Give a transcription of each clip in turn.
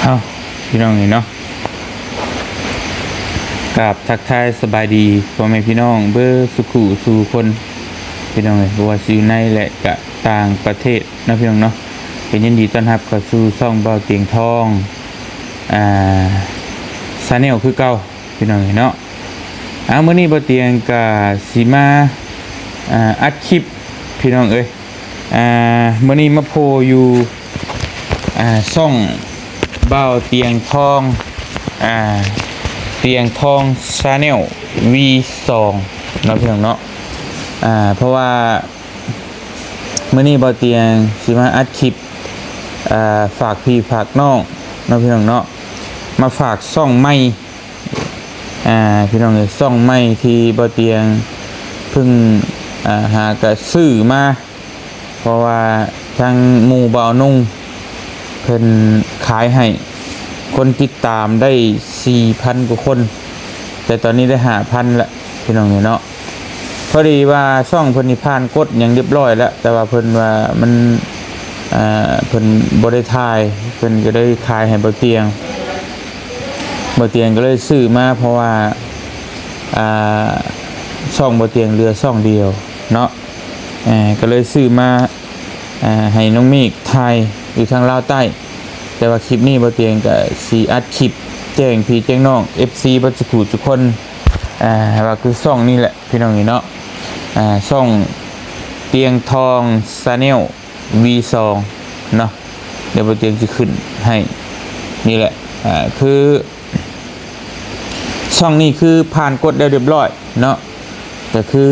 ເອົ້າ ພີ່ນ້ອງເອີຍເນາະ ກາບທັກທາຍສະບາຍດີພໍ່ແມ່ພີ່ນ້ອງເບິດສູ່ຄູ່ສູ່ຄົນ ພີ່ນ້ອງເອີຍ ບໍ່ວ່າຊິຢູ່ໃນ ແລະ ກະຕ່າງປະເທດເນາະ ພີ່ນ້ອງເນາະ. ກໍຍິນດີຕ້ອນຮັບເຂົ້າສູ່ຊ່ອງເບົາຕຽງທອງ ອ່າ Channel ຄືເກົ່າ ພີ່ນ້ອງເອີຍເນາະ. ເອົາ ມື້ນີ້ເບົາຕຽງກະຊິມາ ອ່າ ອັດຄລິບ ພີ່ນ້ອງເອີຍ ອ່າ ມື້ນີ້ມາໂພຢູ່ ອ່າ ຊ່ອງເບົາຕຽງທອງ ອ່າ ຕຽງທອງ Channel ວີສອງ ເນາະ ພີ່ນ້ອງເນາະ. ອ່າ ເພາະວ່າມື້ນີ້ເບົາຕຽງຊິມາອັດຄລິບ ອ່າ ຝາກພີ່ຝາກນ້ອງເນາະ ພີ່ນ້ອງເນາະ ມາຝາກຊ່ອງໃໝ່ ອ່າ ພີ່ນ້ອງເອີຍ ຊ່ອງໃໝ່ທີ່ເບົາຕຽງເພິ່ງ ອ່າ ຫາກະຊື້ມາ ເພາະວ່າທາງໝູ່ບ່າວນຸ່ງເພິ່ນຂາຍໃຫ້ ຄົນຕິດຕາມໄດ້ສີ່ພັນກວ່າຄົນ ແຕ່ຕອນນີ້ໄດ້ຫ້າພັນລະ ພີ່ນ້ອງເອີຍເນາະ. ພໍດີວ່າຊ່ອງເພິ່ນນີ້ຜ່ານກົດຫຍັງຮຽບຮ້ອຍແລ້ວ ແຕ່ວ່າເພິ່ນວ່າມັນ ອ່າ ເພິ່ນບໍ່ໄດ້ຖ່າຍ ເພິ່ນກໍໄດ້ຂາຍໃຫ້ເບົາຕຽງ ເບົາຕຽງກໍເລີຍຊື້ມາ ເພາະວ່າ ອ່າ ຊ່ອງເບົາຕຽງເຫຼືອຊ່ອງດຽວເນາະ ເອີ ກໍເລີຍຊື້ມາ ອ່າ ໃຫ້ນ້ອງເມກຖ່າຍຢູ່ທາງລາວໃຕ້. ແຕ່ວ່າຄລິບນີ້ເບົາຕຽງກໍຊິອັດຄລິບແຈ້ງພີ່ແຈ້ງນ້ອງ ເອັຟຊີ ເບິດສູ່ຄູ່ສູ່ຄົນ ອ່າ ວ່າຄືຊ່ອງນີ້ແຫຼະ ພີ່ນ້ອງເອີຍເນາະ ອ່າ ຊ່ອງຕຽງທອງ Channel ວີສອງ ເນາະ. ດຽວເບົາຕຽງຊິຂຶ້ນໃຫ້ ນີ້ແຫຼະ ອ່າ ຄືຊ່ອງນີ້ຄືຜ່ານກົດແລ້ວຮຽບຮ້ອຍເນາະ ກໍຄື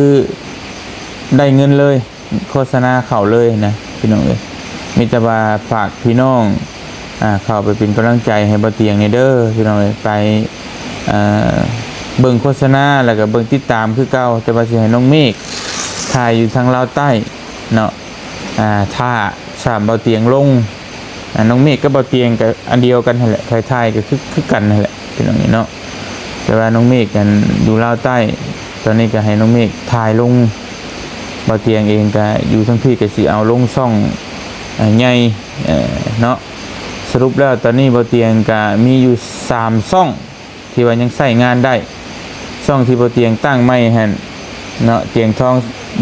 ໄດ້ເງິນເລີຍ ໂຄສະນາເຂົ້າເລີຍນະ ພີ່ນ້ອງເອີຍ. ມີແຕ່ວ່າຝາກພີ່ນ້ອງ ອ່າ ເຂົ້າໄປເປັນກຳລັງໃຈໃຫ້ເບົາຕຽງແດ່ເດີ ພີ່ນ້ອງເອີຍ ໄປ ເອີ ເບິ່ງໂຄສະນາ ແລ້ວກໍເບິ່ງຕິດຕາມຄືເກົ່າ ແຕ່ວ່າຊິໃຫ້ນ້ອງເມກຖ່າຍຢູ່ທາງລາວໃຕ້ເນາະ ອ່າ ຖ້າສາມເບົາຕຽງລົງ ອ່າ ນ້ອງເມກກັບເບົາຕຽງກໍອັນດຽວກັນຫັ້ນແຫຼະ ໃຜຖ່າຍກໍຄື ຄືກັນຫັ້ນແຫຼະ ພີ່ນ້ອງເອີຍເນາະ. ແຕ່ວ່ານ້ອງເມກນັ້ນຢູ່ລາວໃຕ້ ຕອນນີ້ກໍໃຫ້ນ້ອງເມກຖ່າຍລົງ ເບົາຕຽງເອງກໍຢູ່ທາງພີ້ ກໍຊິເອົາລົງຊ່ອງ ເອີ ໃຫຍ່ ເອີ ເນາະ. ສະຫຼຸບແລ້ວຕອນນີ້ເບົາຕຽງກໍມີຢູ່ສາມຊ່ອງ ທີ່ວ່າຍັງໃຊ້ງານໄດ້ ຊ່ອງທີ່ເບົາຕຽງຕັ້ງໃໝ່ຫັ້ນເນາະ ຕຽງທອງ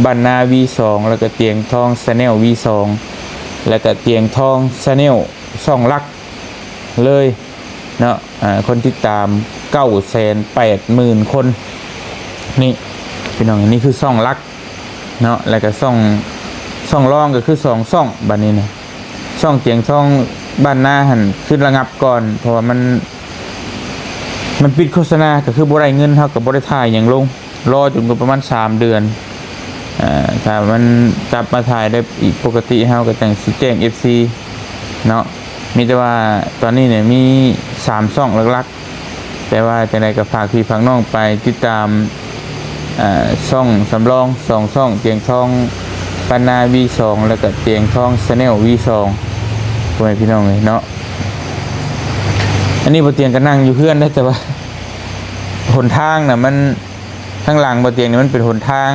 ບ້ານນາ ວີສອງ ແລ້ວກໍຕຽງທອງ Channel ວີສອງ ແລ້ວກໍຕຽງທອງ Channel ຊ່ອງຫຼັກເລີຍເນາະ. ອ່າ ຄົນຕິດຕາມເກົ້າແສນແປດໝື່ນຄົນ ນີ້ ພີ່ນ້ອງ ນີ້ຄືຊ່ອງຫຼັກ ເນາະ ແລ້ວກໍຊ່ອງ ຊ່ອງລອງກໍຄືສອງຊ່ອງ ບັດນີ້ນະ ຊ່ອງຕຽງທອງບ້ານນາຫັ້ນຄືລະງັບກ່ອນ ເພາະວ່າມັນ ມັນປິດໂຄສະນາ ກໍຄືບໍ່ໄດ້ເງິນ ເຮົາກໍບໍ່ໄດ້ຖ່າຍຫຍັງລົງ ລໍຈົນກວ່າປະມານສາມເດືອນ ເອີ ຖ້າມັນກັບມາຖ່າຍໄດ້ອີກປົກກະຕິ ເຮົາກໍຈັ່ງຊິແຈ້ງເອັຟຊີເນາະ. ມີແຕ່ວ່າຕອນນີ້ນີ້ມີສາມຊ່ອງຫຼັກໆ ແຕ່ວ່າຈັ່ງໃດກໍຝາກພີ່ຝາກນ້ອງໄປຕິດຕາມ ເອີ ຊ່ອງສຳລອງສອງຊ່ອງ ຕຽງທອງບ້ານນາ ວີສອງ ແລ້ວກໍຕຽງທອງ Channel ວີສອງ ພໍ່ແມ່ພີ່ນ້ອງເອີຍເນາະ. ອັນນີ້ບໍ່ຕຽງກໍນັ່ງຢູ່ເຮືອນໄດ໋ ແຕ່ວ່າຫົນທາງນະ ມັນ ທາງຫຼັງບໍ່ຕຽງນີ້ມັນເປັນຫົນທາງ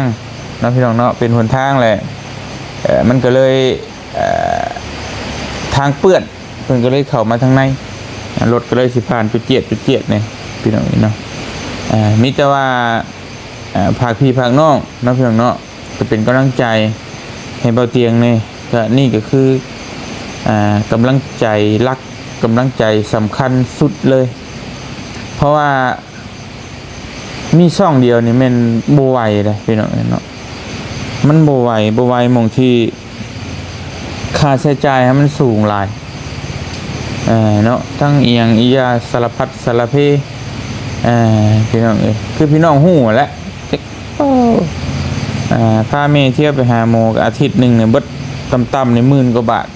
ເນາະ ພີ່ນ້ອງເນາະ ເປັນຫົນທາງແຫຼະ ເອີ ມັນກໍເລີຍ ເອີ ທາງເປື້ອນ ເພິ່ນກໍເລີຍເຂົ້າມາທາງໃນ ລົດກໍເລີຍຊິຜ່ານຈຸດຈຽດ ຈຸດຈຽດແດ່ ພີ່ນ້ອງເນາະ. ເອີ ມີແຕ່ວ່າ ເອີ ຝາກພີ່ຝາກນ້ອງເນາະ ພີ່ນ້ອງເນາະ ກໍເປັນກຳລັງໃຈໃຫ້ເບົາຕຽງແດ່ ກໍນີ້ກໍຄື ອ່າ ກຳລັງໃຈຫຼັກ ກຳລັງໃຈສຳຄັນສຸດເລີຍ ເພາະວ່າ ມີຊ່ອງດຽວນີ້ແມ່ນບໍ່ໄຫວເດ້ ພີ່ນ້ອງເອີຍເນາະ ມັນບໍ່ໄຫວ ບໍ່ໄຫວໝ່ອງທີ່ຄ່າໃຊ້ຈ່າຍໃຫ້ມັນສູງຫຼາຍ ເອີ ເນາະ ທັງອີ່ຫຍັງອີ່ຢ່າງສາລະພັດສາລະເພ ເອີ ພີ່ນ້ອງເອີຍ ຄືພີ່ນ້ອງຮູ້ແຫຼະ ໂອ້ ອ່າ ພາແມ່ທ່ຽວໄປຫາໝໍ ກໍອາທິດໜຶ່ງນີ້ເບິດຕ່ຳໆນີ້ໝື່ນກວ່າບາດ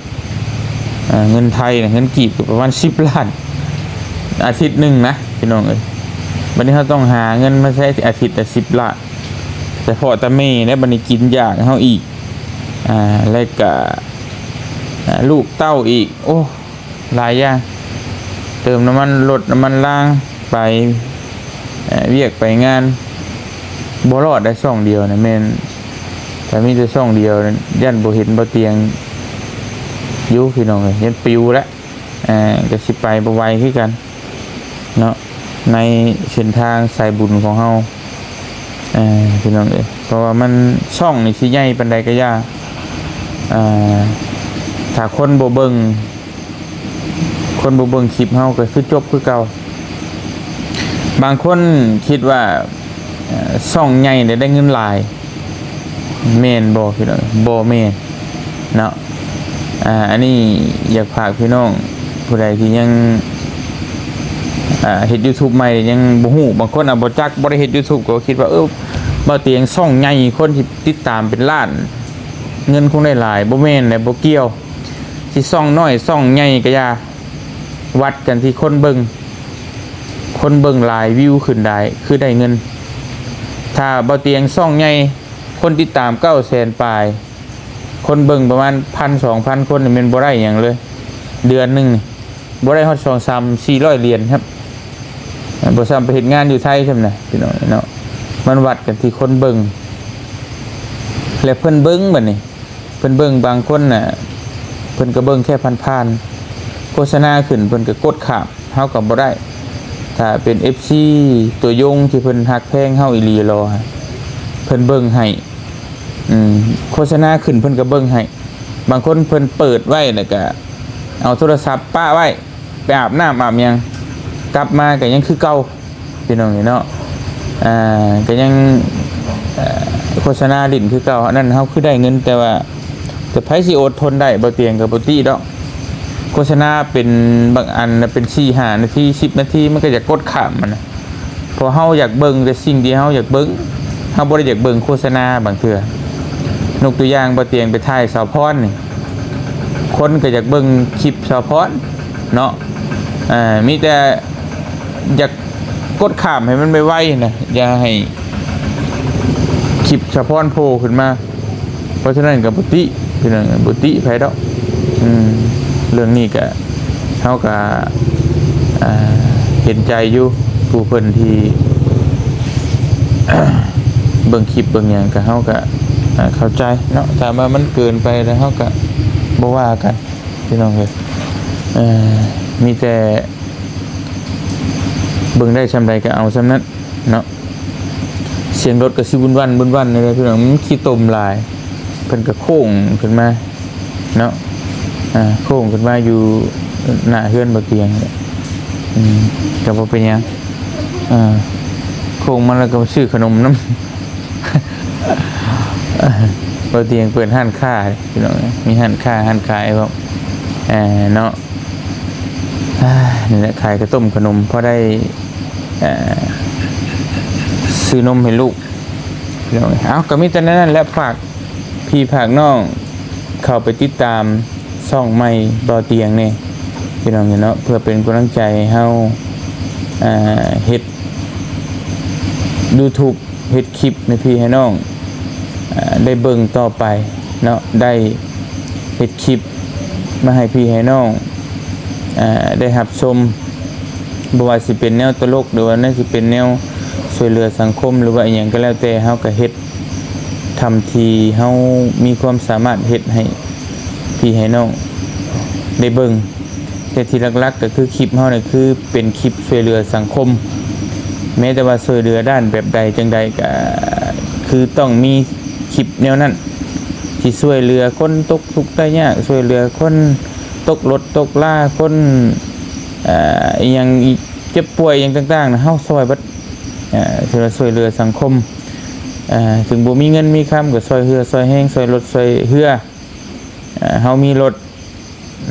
ອ່າ ເງິນໄທນະ ເງິນກີບກໍປະມານສິບລ້ານ ອາທິດໜຶ່ງນະ ພີ່ນ້ອງເອີຍ. ບັດນີ້ເຮົາຕ້ອງຫາເງິນມາໃຊ້ອາທິດລະສິບລ້ານ ສະເພາະແຕ່ແມ່ແລ້ວ ບັດນີ້ກິນຢາກເຮົາອີກ ອ່າ ແລ້ວກະ ອ່າ ລູກເຕົ້າອີກ ໂອ້ ຫຼາຍຢ່າງ ເຕີມນ້ຳມັນລົດ ນ້ຳມັນລາງ ໄປ ເອີ ວຽກໄປງານ ບໍ່ລອດໄດ້ຊ່ອງດຽວນະ ແມ່ນ ຖ້າມີແຕ່ຊ່ອງດຽວນັ້ນ ຢ້ານບໍ່ເຫັນບໍ່ຕຽງຢູ່ ພີ່ນ້ອງເອີຍ ຢ້ານປິວແລ້ວ. ອ່າ ກໍຊິໄປບໍ່ໄວຄືກັນເນາະ ໃນເສັ້ນທາງສາຍບຸນຂອງເຮົາ ເອີ ພີ່ນ້ອງເອີຍ. ເພາະວ່າມັນ ຊ່ອງນີ້ຊິໃຫຍ່ປານໃດກໍຢ່າ ເອີ ຖ້າຄົນບໍ່ເບິ່ງ ຄົນບໍ່ເບິ່ງຄລິບເຮົາກໍຄືຈົບຄືເກົ່າ. ບາງຄົນຄິດວ່າ ເອີ ຊ່ອງໃຫຍ່ແລ້ວໄດ້ເງິນຫຼາຍ ແມ່ນບໍ່ພີ່ນ້ອງ? ບໍ່ແມ່ນເນາະ. ອ່າ ອັນນີ້ຢາກຝາກພີ່ນ້ອງ ຜູ້ໃດທີ່ຍັງ ອ່າ ເຮັດ YouTube ໃໝ່ ຍັງບໍ່ຮູ້ ບາງຄົນ ອາ ບໍ່ຈັກ ບໍ່ໄດ້ເຮັດ YouTube ກໍຄິດວ່າ ເອີ ບ່າວຕຽງຊ່ອງໃຫຍ່ ຄົນທີ່ຕິດຕາມເປັນລ້ານ ເງິນຄົງໄດ້ຫຼາຍ. ບໍ່ແມ່ນແຫຼະ ບໍ່ກ່ຽວ ຊິຊ່ອງນ້ອຍຊ່ອງໃຫຍ່ກໍຢ່າ ວັດກັນທີ່ຄົນເບິ່ງ ຄົນເບິ່ງຫຼາຍ ວິວຂຶ້ນຫຼາຍ ຄືໄດ້ເງິນ. ຖ້າບ່າວຕຽງຊ່ອງໃຫຍ່ ຄົນຕິດຕາມເກົ້າແສນປາຍ ຄົນເບິ່ງປະມານພັນສອງພັນຄົນ ນີ້ແມ່ນບໍ່ໄດ້ຫຍັງເລີຍ ເດືອນໜຶ່ງນີ້ ບໍ່ໄດ້ຮອດສອງສາມສີ່ຮ້ອຍຫຼຽນຄັບ. ບໍ່ຊ່ຳໄປເຮັດງານຢູ່ໄທຊ້ຳນະ ພີ່ນ້ອງເນາະ. ມັນວັດກັນທີ່ຄົນເບິ່ງ ແລະ ເພິ່ນເບິ່ງບັດນີ້ ເພິ່ນເບິ່ງ ບາງຄົນນະ ເພິ່ນກໍເບິ່ງແຄ່ຜ່ານໆ ໂຄສະນາຂຶ້ນ ເພິ່ນກໍກົດຂ້າມ ເຮົາກໍບໍ່ໄດ້. ຖ້າເປັນເອັຟຊີ ຕົວຢົງທີ່ເພິ່ນຮັກແພງເຮົາອີ່ຫຼີຫຼໍ ເພິ່ນເບິ່ງໃຫ້ ອືມ ໂຄສະນາຂຶ້ນເພິ່ນກໍເບິ່ງໃຫ້. ບາງຄົນເພິ່ນເປີດໄວ້ ແລ້ວກໍເອົາໂທລະສັບປະໄວ້ ໄປອາບນ້ຳອາບຫຍັງ ກັບມາກໍຍັງຄືເກົ່າ ພີ່ນ້ອງເອີຍເນາະ. ອ່າ ກໍຍັງ ເອີ ໂຄສະນາຫຼິ້ນຄືເກົ່າ. ອັນນັ້ນເຮົາຄືໄດ້ເງິນ ແຕ່ວ່າ ແຕ່ໃຜຊິອົດທົນໄດ້ ບ່າວຕຽງກໍບໍ່ຕິດອກ. ໂຄສະນາເປັນບາງອັນນະ ເປັນສີ່ຫ້ານາທີ ສິບນາທີ ມັນກໍຢາກກົດຂ້າມມັນນະ. ເພາະເຮົາຢາກເບິ່ງແຕ່ສິ່ງທີ່ເຮົາຢາກເບິ່ງ ເຮົາບໍ່ໄດ້ຢາກເບິ່ງໂຄສະນາບາງເທື່ອ. ຍົກຕົວຢ່າງ ບ່າວຕຽງໄປຖ່າຍສາວພອນນີ້ ຄົນກໍຢາກເບິ່ງຄລິບສາວພອນເນາະ ເອີ ມີແຕ່ຢາກກົດຂ້າມໃຫ້ມັນໄວໆນະ ຢ່າໃຫ້ຄລິບສາວພອນໂຜ່ຂຶ້ນມາ. ເພາະສະນັ້ນກໍບໍ່ຕິ ພີ່ນ້ອງ ບໍ່ຕິໃຜດອກ. ອືມ ເລື່ອງນີ້ກໍ ເຮົາກໍ ອ່າ ເຫັນໃຈຢູ່ ຜູ້ເພິ່ນທີ່ ເບິ່ງຄລິບເບິ່ງຫຍັງ ກໍ ເຮົາກໍ ອ່າ ເຂົ້າໃຈເນາະ. ຖ້າວ່າມັນເກີນໄປແລ້ວ ເຮົາກໍບໍ່ວ່າກັນ ພີ່ນ້ອງເອີຍ. ເອີ ມີແຕ່ເບິ່ງໄດ້ຊ່ຳໃດກໍເອົາຊ່ຳນັ້ນເນາະ. ສຽງລົດກໍຊິວຸ່ນວັ່ນວຸ່ນວັ່ນນີ້ແຫຼະ ພີ່ນ້ອງ ມັນຂີ້ຕົມຫຼາຍ ເພິ່ນກໍໂຄ້ງຂຶ້ນມາເນາະ ອ່າ ໂຄ້ງຂຶ້ນມາຢູ່ໜ້າເຮືອນບ່າວຕຽງ. ອືມ ກໍບໍ່ເປັນຫຍັງ ອ່າ ໂຄ້ງມາແລ້ວກໍມາຊື້ຂະໜົມນຳ ບ່າວຕຽງເປີດຮ້ານຄ້າ ພີ່ນ້ອງ ມີຮ້ານຄ້າຮ້ານຂາຍພ້ອມ ເອີ ເນາະ. ອ່າ ນີ້ແຫຼະ ຂາຍກະຕົ້ມຂະໜົມ ພໍໄດ້ ເອີ ຊື້ນົມໃຫ້ລູກ ພີ່ນ້ອງ. ເອົາ ກໍມີແຕ່ແນວນັ້ນແຫຼະ ຝາກພີ່ຝາກນ້ອງເຂົ້າໄປຕິດຕາມຊ່ອງໃໝ່ບ່າວຕຽງແດ່ ພີ່ນ້ອງເນາະ ເພື່ອເປັນກຳລັງໃຈໃຫ້ເຮົາ ເອີ ເຮັດ YouTube ເຮັດຄລິບໃຫ້ພີ່ໃຫ້ນ້ອງ ເອີ ໄດ້ເບິ່ງຕໍ່ໄປເນາະ ໄດ້ເຮັດຄລິບມາໃຫ້ພີ່ໃຫ້ນ້ອງ ເອີ ໄດ້ຮັບຊົມ ບໍ່ວ່າຊິເປັນແນວຕະຫຼົກ ຫຼືວ່າແນວ ຊິເປັນແນວຊ່ວຍເຫຼືອສັງຄົມ ຫຼືວ່າອີ່ຫຍັງກໍແລ້ວແຕ່ ເຮົາກໍເຮັດ ເທົ່າທີ່ເຮົາມີຄວາມສາມາດເຮັດໃຫ້ພີ່ໃຫ້ນ້ອງໄດ້ເບິ່ງ. ແຕ່ທີ່ຫຼັກໆກໍຄືຄລິບເຮົານີ້ຄືເປັນຄລິບຊ່ວຍເຫຼືອສັງຄົມ ແມ້ແຕ່ວ່າຊ່ວຍເຫຼືອດ້ານແບບໃດຈັ່ງໃດກໍຄືຕ້ອງມີຄລິບແນວນັ້ນ ທີ່ຊ່ວຍເຫຼືອຄົນຕົກທຸກໄດ້ຍາກ ຊ່ວຍເຫຼືອຄົນຕົກລົດຕົກລາ ຄົນ ເອີ ອີ່ຫຍັງ ເຈັບປ່ວຍຫຍັງຕ່າງໆນະ ເຮົາຊ່ອຍເບິດ ເອີ ຖືວ່າຊ່ວຍເຫຼືອສັງຄົມ ເອີ ເຖິງບໍ່ມີເງິນມີຄຳກໍຊ່ອຍເຫື່ອຊ່ອຍແຮງ ຊ່ອຍລົດຊ່ອຍເຮືອ ເອີ ເຮົາມີລົດ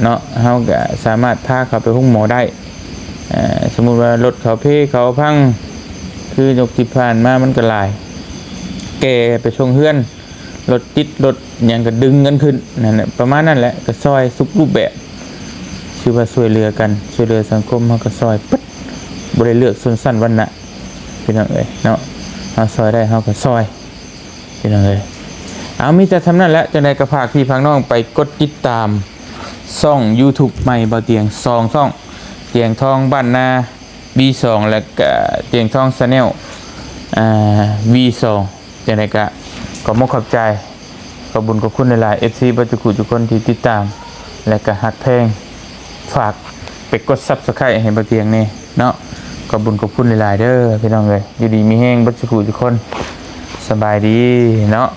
ເນາະ ເຮົາກໍສາມາດພາເຂົາໄປໂຮງໝໍໄດ້. ເອີ ສົມມຸດວ່າລົດເຂົາເພເຂົາພັງ ຄືຍົກທີ່ຜ່ານມາມັນກໍຫຼາຍ ແກ່ໄປສົ່ງເຮືອນ ລົດຕິດລົດຫຍັງກໍດຶງກັນຂຶ້ນ ນັ້ນແຫຼະ ປະມານນັ້ນແຫຼະ ກໍຊ່ອຍທຸກຮູບແບບ ຄືວ່າຊ່ວຍເຫຼືອກັນ ຊ່ວຍເຫຼືອສັງຄົມ ເຮົາກໍຊ່ອຍເບິດ ບໍ່ໄດ້ເລືອກຊົນຊັ້ນວັນນະ ພີ່ນ້ອງເອີຍເນາະ ເຮົາຊ່ອຍໄດ້ເຮົາກໍຊ່ອຍ ພີ່ນ້ອງເອີຍ. ເອົາ ມີແຕ່ສ່ຳນັ້ນແຫຼະ ຈັ່ງໃດກໍຝາກພີ່ຝາກນ້ອງໄປກົດຕິດຕາມຊ່ອງ YouTube ໃໝ່ບ່າວຕຽງ ສອງຊ່ອງ ຕຽງທອງບ້ານນາ ວີສອງ ແລະກະຕຽງທອງ Channel ອ່າ ວີສອງ ຈັ່ງໃດກະຂອບມຸກຂອບໃຈ ຂອບບຸນຂອບຄຸນຫຼາຍໆ ເອັຟຊີ ເບິດທຸກຜູ້ທຸກຄົນທີ່ຕິດຕາມ ແລະກະຮັກແພງ ຝາກ ໄປກົດ Subscribe ໃຫ້ບໍ່ຕຽງແດ່ເນາະ. ຂອບບຸນຂອບຄຸນຫຼາຍໆເດີພີ່ນ້ອງເອີຍ, ຢູ່ດີມີແຮງເບິດສູ່ຜູ້ສູ່ຄົນ. ສະບາຍດີເນາະ.